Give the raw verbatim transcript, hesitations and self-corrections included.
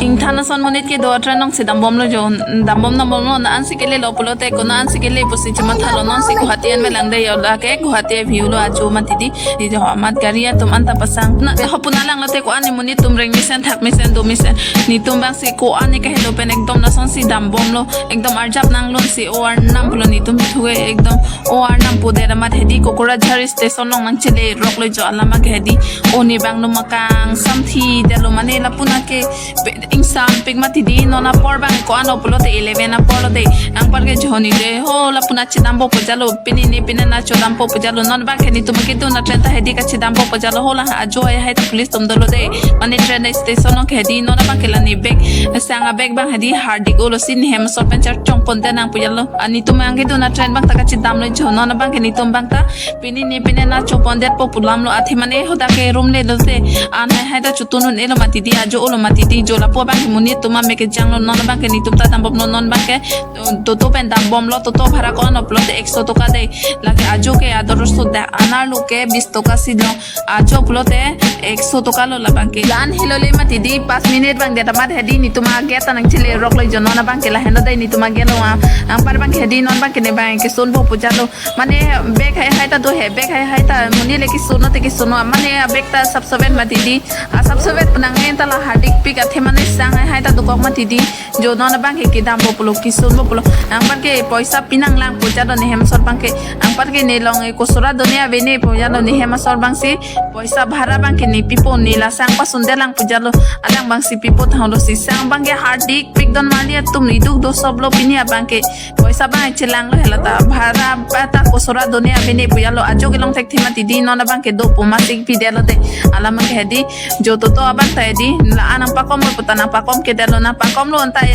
Ingthan ason monit kedo a-train along si dambomlo jo, dambom dambomlo, na ansi kelelo pulote, ko na ansi kele pusi chemathalo, non si Guwahati an melang de yo, lake Guwahati view lo ajo mati di, di jo amat gari atum anta pasang. Na, hopuna lang lote ko-an ne monit atum reng mesen, thak mesen, do mesen. Netum abang si ko-an ne kahelo pen ekdom lason si dambomlo, ekdom arjap nanglun si, o Arnam pulo netum thuke ekdom, o Arnam pu det amat hedi Kokrajhar station along nangchele roklo jo alam abang ke hedi. O ne abang no makang samthi detlo mane lapu na ke pe-, ingsampik mati di non apor abang ko-an o pulote eleven apor lo de. Anparke jonni de ho lapu na chedampo pujalo, pini ne pini na chodampo pujalo, non abang ke netum kedun a-train ta hedi kachedampo pujalo, ho la ajo hai hai ta police atum dolo de. Mane train station along ke hedi non abang ke la ne bag, sang a-bag abang hedi Hardik olo si ne hem asor pen charchong ponte nang pujalo. A netum kedun a-train abang ta kachedamlo jo, non abang ke netum abang ta pini ne pini na chopon detpo pu alam lo, athe mane hadak ke room le lote an hai hai ta chotun un-elo mati di, ajo olo mati di, jo lapu abang ke monit atum ame kejanglo, non abang ke netum ta dambomlo, non abang ke, uh, toto pen dambomlo, toto bhara ko-an o pulote ekso toka de, lake ajo ke ador so da, anar lo ke bis toka si lo, ajo pulote ekso toka lo labang ke. La-an helo le mati di, pas minute abang det amat hedi netum a-gate ta nangchele roklo jo, non abang ke lahenlo de netum a-gate along, anpar abang ke hedi non abang ke ne abang ke sunpo pujalo. Mane bag hai hai ta do he, bag hai hai ta monit le kesun no te kesun no, mane a-bag ta sapsavet mati di, asapsavet penang en ta la Hardik pik athe mane sang hai hai ta dokok mati di, jo non abang ke kedampo pulo, kesunpo pulo, anparke poisa pinang lang pujalo ne hem asor abang ke, anparke ne along e kosora done avene pujalo ne hem asor abang si, poisa bhara abang ke ne pipo, ne la sang pasun det lang pujalo, alang abang si pipo thanlo si, sang abang ke Hardik pik don mali atum iduk do sop lo pini abang ke, poisa abang chelanglo hela ta, bhara ba ta kosora done avene pujalo, ajo kelong thekthe mati di, non abang ke dopo masik pidetlo de, alam ke hedi, jo toto abang ta hedi, la-an nangpakom lo pu ta nangpakom kedetlo, nangpakomlo anta e.